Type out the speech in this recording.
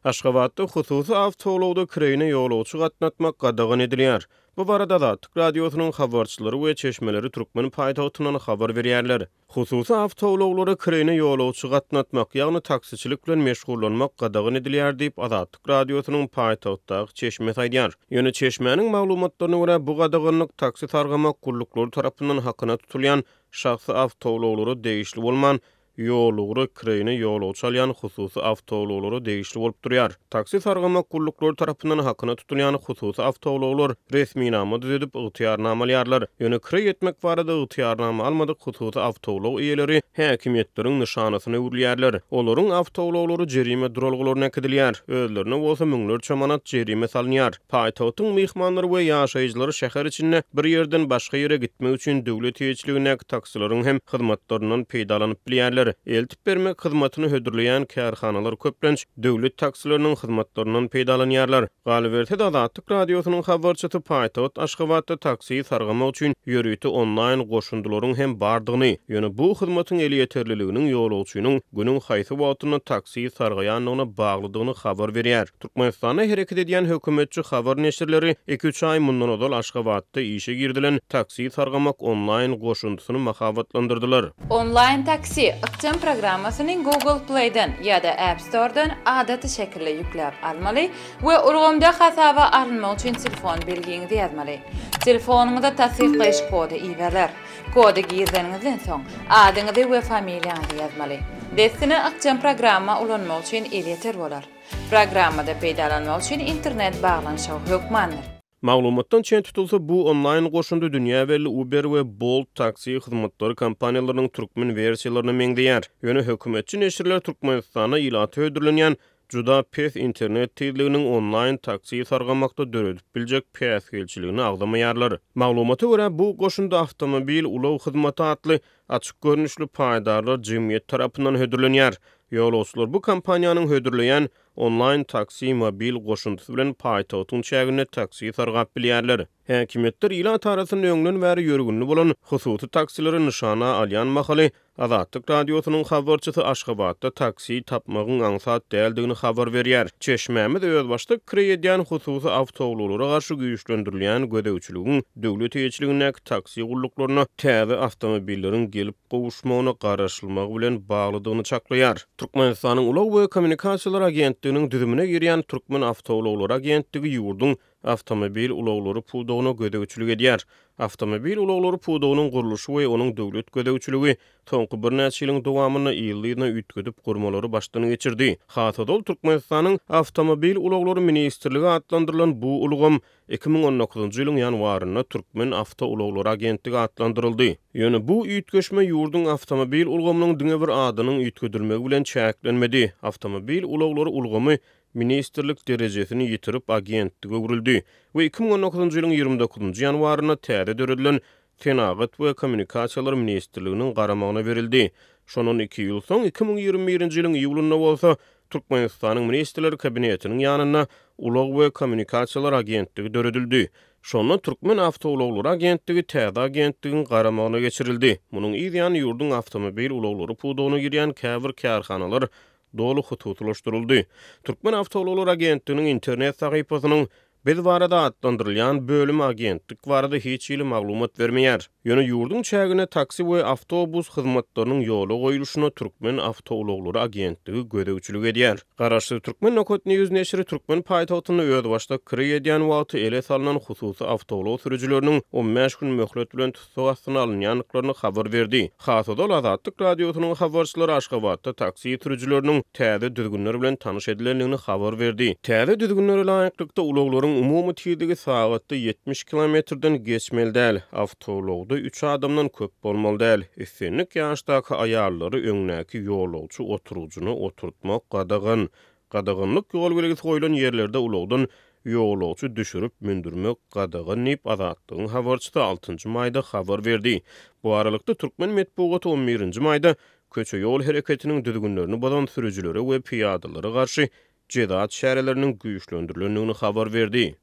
Aşgabatda hususy awtoulagda kireýine ýolagçy gatnatmak gadagan edilýär. Bu barada Azatlyk Radiosynyň habarçylary we çeşmeleri türkmen paýtagtyndan habar berýärler. Hususy awtoulaglara kireýine ýolagçy gatnatmak, ýagny taksiçilik bilen meşgullanmak gadagan edilýär diýip, Azatlyk Radiosynyň paýtagtdaky çeşmesi aýdýar. Ýöne çeşmäniň maglumatlaryna görä, bu gadaganlyk taksi sargamak gulluklary tarapyndan hakyna tutulýan şahsy awtoulaglara degişli bolman, ýolugra kireýine ýolagçy alýan hususy awtoulaglara degişli bolup durýar. Taksi sargamak gulluklary tarapyndan hakyna tutulýan hususy awtoulaglar resminama düzedip, ygtyýarnama alýarlar. Ýöne kireý etmek barada ygtyýarnama almadyk hususy awtoulag eýeleri häkimiýetleriň nyşanasyna öwrülýärler. Olaryň awtoulaglary jerime duralgalaryna äkidilýär, özlerine bolsa müňlerçe manat jerime salynýar. Paýtagtyň myhmanlary we ýaşaýjylary şäher içinde bir ýerden başga ýere gitmek üçin döwlet eýeçiligindäki taksileriň hem hyzmatlaryndan peýdalanyp bilýärler. Eltip bermek hyzmatyny hödürleýän kärhanalar köplenç döwlet taksileriniň hyzmatlaryndan peýdalanýarlar. Galyberse-de, Azatlyk Radiosynyň habarçysy paýtagt Aşgabatda taksi sargamak üçin ýörite onlaýn goşundylaryň hem bardygyny, ýöne bu hyzmatyň elýeterliliginiň ýolagçynyň günüň haýsy wagtynda taksi sargaýandygyna baglydygyny habar berýär. Türkmenistanda hereket edýän hökümetçi habar neşirleri iki-üç aý mundan ozal Aşgabatda işe girizilen taksi sargamak onlaýn goşundysyny mahabatlandyrdylar. Onlaýn taksi ykjam programmasyny Google Play-den ýa-da App Store-dan adaty şekilde ýükläp almaly we ulgamda hasaba alynmak üçin telefon belgiňizi ýazmaly. Telefonyňyza tassyklaýyş kody iberiler. Kody girizeniňizden soň, adyňyzy we familiýaňyzy ýazmaly. Dessine ykjam programma ulanmak üçin elýeter bolar. Programmada peýdalanmak üçin internet baglanyşygy hökmandyr. Maglumatdan çen tutulsa, bu onlaýn goşundy dünýä belli Uber we Bolt taksi hyzmatlary kompaniýalarynyň türkmen wersiýalaryna meňzeýär. Ýöne hökümetçi neşirler Türkmenistanda ilata hödürlenýän juda pes internet tizliginiň onlaýn taksi sargamakda döredip biljek päsgelçiligini agzamaýarlar. Maglumata görä, bu goşundy Awtomobil ulag hyzmaty atly açyk görnüşli paýdarlar jemgyýeti tarapyndan hödürlenýär. Ýolagçylar bu kompaniýanyň hödürleýän Onlaýn taksi mobil goşundysy bilen paýtagtyň çäginde taksi sargap bilýärler. Häkimiýetler ilat arasynda öňden bäri ýörgünli bolan hususy taksileri nyşana alýan mahaly, Azatlyk Radiosynyň habarçysy Aşgabatda taksi tapmagyň aňsat däldigini habar berýär. Çeşmämiz özbaşdak kireý edýän hususy awtoulaglara garşy güýçlendirilýän gözegçiligiň döwlet eýeçiligindäki taksi gulluklaryna täze awtomobilleriň gelip gowuşmagyna garaşylmagy bilen baglydygyny çaklaýar. Türkmenistanyň Ulag we kommunikasiýalar agentliginiň düzümine girýän Türkmenawtoulaglary agentligi ýurduň awtomobil ulaglary pudagyna gözegçilik edýär. Awtomobil ulaglary pudagynyň gurluşy we onuň döwlet gözegçiligi soňky birnäçe ýylyň dowamynda yzly-yzyna üýtgedip gurmalary başdan geçirdi. Has ozal Türkmenistanyň Awtomobil ulaglary ministrligi atlandyrylan bu ulgam 2019-njy ýylyň ýanwarynda Türkmen awtoulaglary agentligi atlandyryldy. Ýöne bu üýtgeşme ýurduň awtomobil ulgamynyň diňe bir adynyň üýtgedilmegi bilen çäklenmedi. Awtomobil ulaglary ulgamy ministrlik derejesini ýitirip agentlige öwrüldi we 2019-njy ýylyň 29-njy ýanwarynda täze döredilen Senagat we kommunikasiýalar ministrliginiň garamagyna berildi. Şondan iki ýyl soň, 2021-nji ýylyň iýulynda bolsa, Türkmenistanyň Ministrler Kabinetiniň ýanynda Ulag we kommunikasiýalar agentligi döredildi. Şonda Türkmenawtoulaglary agentligi täze agentligiň garamagyna geçirildi. Munuň yz ýany ýurduň awtomobil ulaglary pudagyna girýän käbir kärhanalar doly hususylaşdyryldy. Türkmenawtoulaglary agentliginiň internet sahypasynyň Biz barada atlandyrylýan bölümi agentlik barada hiç hili maglumat bermeýär. Ýöne ýurduň çäginde taksi we awtobus hyzmatlarynyň ýola goýluşyna Türkmen awtoulaglary agentligi gözegçilik edýär. Garaşsyz Türkmen Nokat News neşiri türkmen paýtagtynda özbaşdak kireý edýän wagty ele salnan hususy awtoulag sürüjileriniň 15 gün möhlet bilen tussag astyna alynýandyklaryny habar berdi. Has ozal Azatlyk Radiosynyň habarçylary Aşgabatda taksi sürüjileriniň täze düzgünler bilen tanyş edilendigini habar berdi. Täze düzgünlere laýyklykda, ulaglaryň umumy tizligi sagatda 70 kilometrden geçmeli däl, awtoulagda üç adamdan köp bolmaly däl, islendik ýaşdaky aýallary öňdäki ýolagçy oturgyjyna oturtmak gadagan, Gadaganlyk ýol belgisi goýlan ýerlerde ulagdan ýolagçy düşürip mündürmek gadagan diýip, Azatlygyň habarçysy altynjy maýda habar berdi. Bu aralykda, türkmen metbugaty on birinji maýda köçe-ýol hereketiniň düzgünlerini bozan sürüjilere we pyýadalara garşy jeza çäreleriniň güýçlendirilendigini habar berdi.